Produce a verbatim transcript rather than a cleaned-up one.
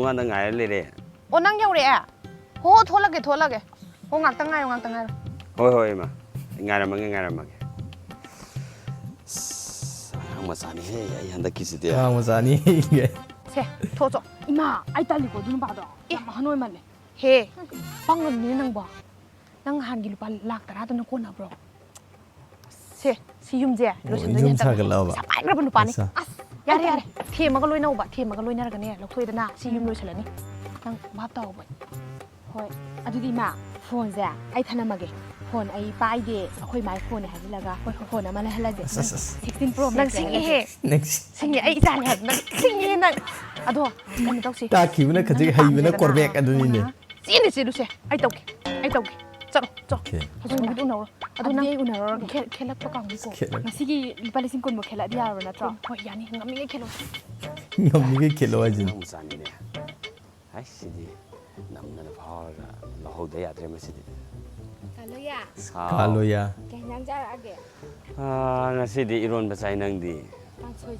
ꯇꯣꯉꯥꯟꯗ ꯉꯥꯏꯔ ꯂꯩꯔꯦ꯫ ꯑꯣ, ꯅꯪ ꯌꯧꯔꯛꯑꯦ? ꯍꯣ, ꯍꯣ, ꯊꯣꯛꯂꯛꯀꯦ, ꯊꯣꯛꯂꯛꯀꯦ꯫ ꯍꯣ, ꯉꯥꯛꯇꯪ ꯉꯥꯏꯌꯣ, ꯉꯥꯛꯇꯪ ꯉꯥꯏꯌꯣ꯫ ꯍꯣꯏ, ꯍꯣꯏ, ꯏꯃꯥ꯫ ꯑꯩ ꯉꯥꯏꯔꯝꯃꯒꯦ, ꯉꯥꯏꯔꯝꯃꯒꯦ꯫ ꯑꯁ, ꯑꯉꯥꯡ ꯃꯆꯥꯅꯤꯍꯦ, ꯑꯩ ꯍꯟꯗꯛꯀꯤꯁꯤꯗꯤ꯫ ꯑꯉꯥꯡ ꯃꯆꯥꯅꯤ꯫ ꯁꯦ, ꯊꯣꯛꯑꯣ꯫ ꯏꯃꯥ, ꯑꯩ ꯇꯜꯂꯤꯀꯣ ꯑꯗꯨ ꯅꯨꯄꯥꯗꯣ꯫ ꯌꯥꯝ ꯑꯍꯟ ꯑꯣꯏꯃꯜꯂꯦ꯫ ꯍꯦ, ꯄꯪꯒꯅꯨꯅꯦ ꯅꯪꯕꯣ꯫ ꯅꯪ ꯅꯍꯥꯟꯒꯤ ꯂꯨꯄꯥ ꯂꯥꯛ ꯇꯔꯥꯗꯨꯅ ꯀꯣꯟꯅꯕ꯭ꯔꯣ? ꯁꯦ, ꯁꯤ ꯌꯨꯝꯁꯦ ꯂꯣꯏꯁꯤꯟꯗꯣꯏꯅꯦ ꯌꯨꯝ ꯍꯟꯗꯛ꯫ ꯁꯥꯒꯠꯂꯛꯑꯕ? ꯄꯩꯁꯥ ꯄꯥꯏꯈ꯭ꯔꯕ ꯅꯨꯄꯥꯅꯤ꯫ ꯑꯁ꯫ ꯑꯁ, ꯌꯥꯔꯦ, ꯌꯥꯔꯦ꯫ ꯊꯦꯝꯃꯒ ꯂꯣꯏꯅꯧꯕ, ꯊꯦꯝꯃꯒ ꯂꯣꯏꯅꯔꯒꯅꯦ, ꯂꯧꯊꯣꯛꯑꯦꯗꯅ, ꯁꯤ ꯌꯨꯝ ꯂꯣꯏꯁꯤꯜꯂꯅꯤ꯫ ꯅꯪ ꯚꯥꯞ ꯇꯥꯎꯕ꯫ ꯍꯣꯏ, ꯑꯗꯨꯗꯤ ꯏꯃꯥ, ꯐꯣꯟꯁꯦ ꯑꯩ ꯊꯅꯝꯃꯒꯦ꯫ ꯐꯣꯟ ꯑꯩ ꯄꯥꯏꯗꯦ, ꯑꯩꯈꯣꯏ ꯃꯥꯏ ꯐꯣꯟꯅꯦ ꯍꯥꯏꯖꯤꯜꯂꯒ, ꯍꯣꯏ, ꯍꯣꯏ, ꯐꯣꯟ ꯑꯃ ꯂꯩꯍꯜꯂꯁꯦ꯫ ꯑꯁ, ꯑꯁ, ꯑꯁ꯫ ꯁꯤꯛꯁꯇꯤꯟ ꯄ꯭ꯔꯣ ꯅꯪ ꯁꯤꯡꯉꯤꯍꯦ꯫ ꯅꯪ ꯁꯤꯡꯉꯦ, ꯑꯩ ꯏꯆꯥꯅꯤ ꯍꯥꯏꯕ ꯅꯪ ꯁꯤꯡꯉꯦ ꯅꯪ꯫ ꯑꯗꯣ, ꯀꯩꯅꯣ ꯇꯧꯁꯤ꯫ ꯇꯥꯛꯈꯤꯕꯅ ꯈꯖꯤꯛ, ꯅꯪ ꯍꯩꯕꯅ ꯄꯥꯝꯖꯗꯅ ꯀꯣꯔꯕꯦꯛ ꯑꯗꯨꯅꯤꯅꯦ꯫ ꯆꯦꯜꯂꯦ, ꯆꯦꯜꯂꯨꯁꯦ꯫ ꯑꯩ ꯇꯧꯒꯦ, ꯑꯩ ꯇꯧꯒꯦ꯫ ꯆꯠꯂꯣ, ꯆꯠꯂꯣ꯫ Okay꯫ ꯍꯧꯖꯤꯛ ꯃꯣꯏꯒꯤꯗꯣ ꯎꯅꯧꯔꯣ꯫ ꯑꯗꯣ ꯅꯪ ꯑꯗꯨꯗꯤ ꯑꯩ ꯎꯅꯔꯨꯔꯒꯦ꯫ ꯈꯦ-, ꯈꯦꯠꯂꯛꯄ ꯀꯥꯡꯕꯨꯀꯣ꯫ ꯈꯦꯠꯂꯛ- ꯉꯁꯤꯒꯤ ꯂꯨꯄꯥ ꯂꯤꯁꯤꯡ ꯀꯨꯟꯃꯨꯛ ꯈꯦꯠꯂꯛꯑꯗꯤ ꯌꯥꯔꯕ ꯅꯠꯇ꯭ꯔꯣ? ꯍꯣꯏ, ꯌꯥꯅꯤ꯫ ꯉꯝꯃꯤꯉꯩ ꯈꯦꯠꯂꯣ꯫ ꯉꯝꯃꯤꯉꯩ ꯈꯦꯠꯂꯣ ꯍꯥꯏꯁꯤꯅꯤ꯫ ꯑꯉꯥꯡ ꯃꯆꯥꯅꯤꯅꯦ꯫ ꯍꯥꯏ, ꯁꯤꯗꯤ ꯅꯝꯗꯅ ꯐꯥꯎꯔꯒ ꯂꯧꯍꯧꯗ ꯌꯥꯗ꯭ꯔꯦ ꯃꯁꯤꯗꯤ꯫ ꯀꯥꯂꯣꯌꯥ, ꯍꯥꯎ꯫ ꯀꯥꯂꯣꯌꯥ꯫ ꯀꯩ ꯍꯤꯟꯖꯥꯡ ꯆꯥꯔꯛꯑꯒꯦ? ꯑꯥ, ꯉꯁꯤꯗꯤ ꯏꯔꯣꯟꯕ ꯆꯥꯏ, ꯅꯪꯗꯤ? ꯀꯥꯡꯁꯣꯏ